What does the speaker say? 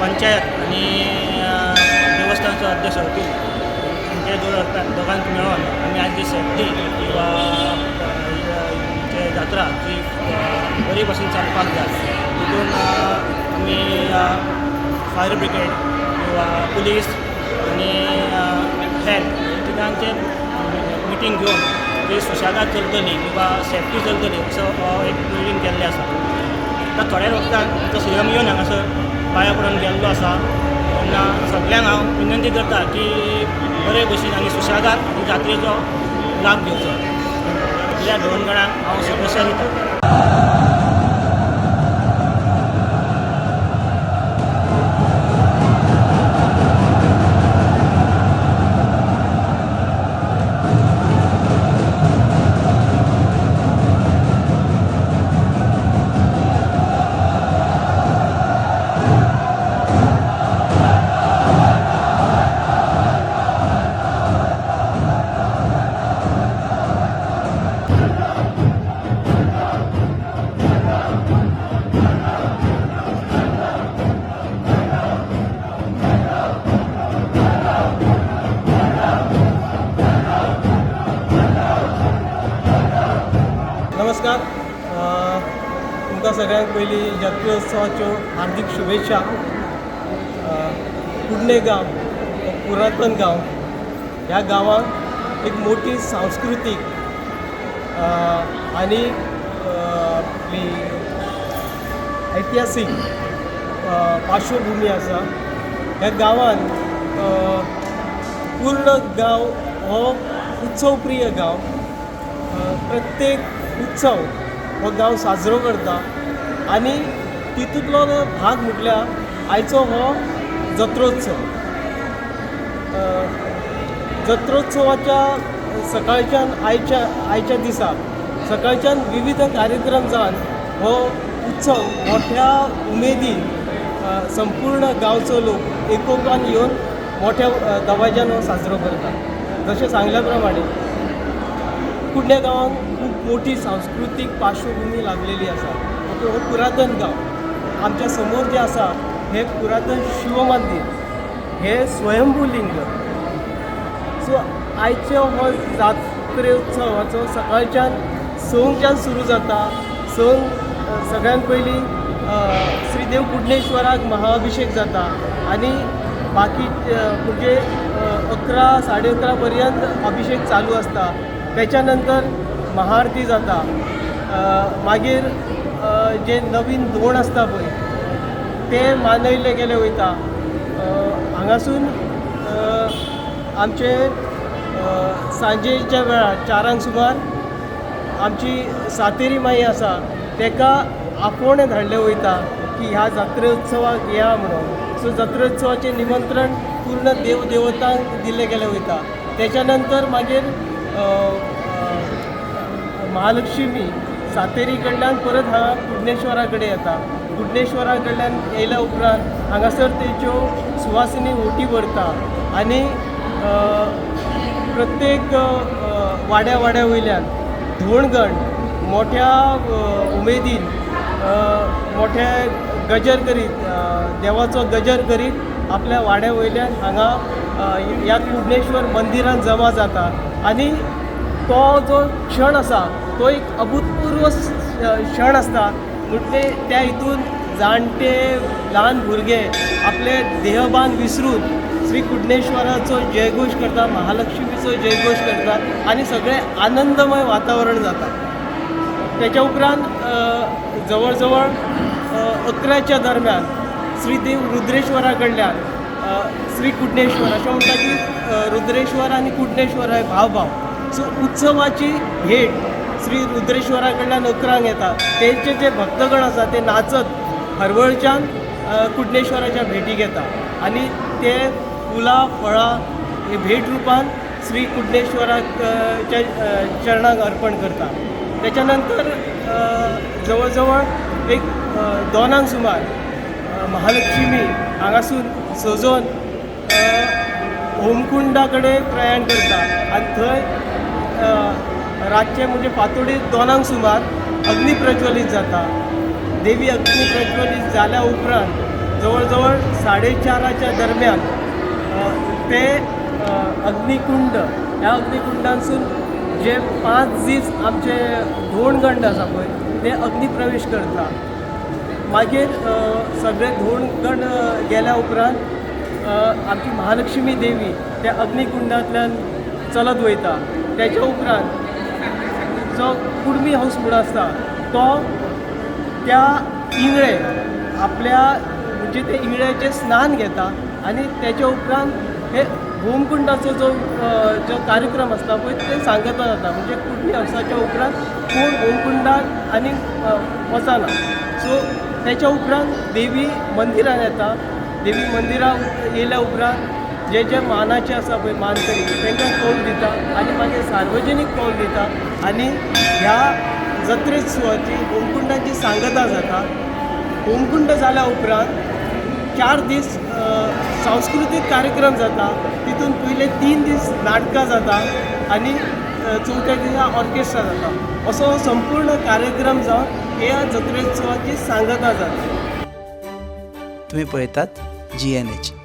पंचायत आनी देवस्थानचो अध्यक्ष वकील हांचे दोगांक मेळोन आमी आज जी सेफ्टी किंवा जात्रा जी बरी भशेन चलपाक जाय तितून आमी फायर ब्रिगेड किंवा पुलीस आनी हेल्थ तिगांचे मिटींग घेवन ती सुशेगाद चलतली किंवा सेफ्टी चलतली असो एक नियोजन केल्लें आसा. आतां थोड्या वखदान आमचो सी एम येवन हांगासर पांयां पडून गेल्लो आसा तेन्ना सगल्यांक हांव विनंती करता की बरे भशेन आनी सुशेगाद ही जात्रेचो लाभ घेवचो. सगल्या धोणगणांक हांव शुभेच्छा दिता. नमस्कार, तुमकां सगळ्यांक पयलीं जात्रोत्सवाच्यो हार्दीक शुभेच्छा. कुडणे गांव हो पुरातन गांव. ह्या गांवांत एक मोठी सांस्कृतीक आनी आपली ऐतिहासीक पार्श्वभुमी आसा. ह्या गांवांत पूर्ण गांव हो उत्सवप्रिय गांव. प्रत्येक उत्सव हो गांव साजरो करता आनी तितूंतलो भाग म्हटल्यार आयचो हो जत्रोत्सव. जत्रोत्सवाच्या सकाळच्यान आयच्या दिसा सकाळच्यान विविध कार्यक्रम जावन हो उत्सव मोठ्या उमेदीन संपूर्ण गांवचो लोक एकोपान येवन मोठ्या दबाज्यान हो साजरो करता. जशें सांगल्या प्रमाणे कुडणे गांवांत खूब मोठी सांस्कृतीक पार्श्वभुमी लाभलेली आसा. ओके, हो पुरातन गांव. आमच्या समोर जें आसा हें पुरातन शिवमंदीर, हें स्वयंभू लिंग. सो आयचो हो जात्रोत्सवाचो सकाळच्यान 6च्यान सुरू जाता. 6 सगळ्यान पयलीं श्री देव कुडणेश्वराक महाअभिषेक जाता आनी बाकी म्हणजे 11 11:30 पर्यंत अभिषेक चालू आसता. त्याच्या नंतर महाआरती जाता. मागीर जे नवीन धोण आसता पळय ते मानयल्ले गेले वयता. हांगासून आमचे सांजेच्या वेळार 4 सुमार आमची सातेरी माई आसा ताका आपोवणें धाडलें वयता की ह्या जात्रोत्सवाक या म्हणून. सो जात्रोत्सवाचें निमंत्रण पूर्ण देव देवतांक दिलें गेलें वयता. त्याच्या नंतर मागीर महालक्ष्मी सातेरी कडल्यान परत हांगा कुडणेश्वरा कडेन येता. कुडणेश्वरा कडल्यान येयल्या उपरांत हांगासर तेच्यो सुवासिनी ओटी भरता आनी प्रत्येक वाड्या वाड्या वयल्यान धोणगण मोठ्या उमेदीन मोठे गजर करीत देवाचो गजर करीत आपल्या वाड्या वयल्यान हांगा ह्या कुडणेश्वर मंदिरान जमा जाता आनी तो जो क्षण आसा तो एक अभूतपूर्व क्षण आसता. म्हणजे त्या हितून जाणटे ल्हान भुरगे आपले देहभान विसरून श्री कुडणेश्वराचो जयघोश करता, महालक्ष्मीचो जयघोश करता आनी सगळें आनंदमय वातावरण जाता. त्याच्या उपरांत जवळ जवळ 11च्या दरम्यान श्री देव रुद्रेश्वरा कडल्यान श्री कुडणेश्वर, अशें म्हणटा की रुद्रेश्वर आनी कुडणेश्वर हे भाव भाव. सो उत्सवाची भेट श्री रुद्रेश्वरा कडल्यान 11 येता. तेंचे जे भक्तगण आसा ते नाचत हरवळच्यान कुडणेश्वराच्या भेटी घेता आनी ते फुलां फळां हे भेट रुपान श्री कुडणेश्वराच्या चरणाक अर्पण करता. त्याच्या नंतर जवळ जवळ एक 2 सुमार महालक्ष्मी हांगासून सजोवन होमकुंडा कडेन प्रयाण करता आनी थंय रातचे म्हणजे फांतोडेर 2 सुमार अग्नी प्रज्वलीत जाता. देवी अग्नी प्रज्वलीत जाल्या उपरांत जवळ जवळ साडे चाराच्या दरम्यान ते अग्निकुंड, ह्या अग्निकुंडांसून जे 5 दीस आमचे धोणगंड आसा पळय ते अग्निप्रवेश करता. मागीर सगळे धोणगण गेल्या उपरांत आमची महालक्ष्मी देवी त्या अग्निकुंडांतल्यान चलत वयता. तेच्या उपरांत जो कुडमी हावस म्हूण आसता तो त्या इंगळे आपल्या म्हणजे ते इंगळ्याचें स्नान घेता आनी तेच्या उपरांत हे होमकुंडाचो जो जो कार्यक्रम आसता पळय ते सांगता जाता. म्हणजे कुडमी हावसाच्या उपरांत कोण होमकुंडाक आनी वचना. सो तेच्या उपरांत देवी मंदिरान येता. देवी मंदिरान येयल्या उपरांत जे जे मानाचे आसा पळय मानकरी तांकां कौल दिता आनी मागीर सार्वजनीक कौल दिता आनी ह्या जत्रेत्सवाची होमकुंडाची सांगता जाता. होमकुंड जाल्या उपरांत 4 दीस सांस्कृतीक कार्यक्रम जाता. तितून पयले 3 दीस नाटकां जाता आनी चवथ्या दिसा ऑर्केस्ट्रा जाता. असो संपूर्ण कार्यक्रम जावन ह्या जत्रेत्सवाची सांगता जाता. तुम्ही पळयतात GNH.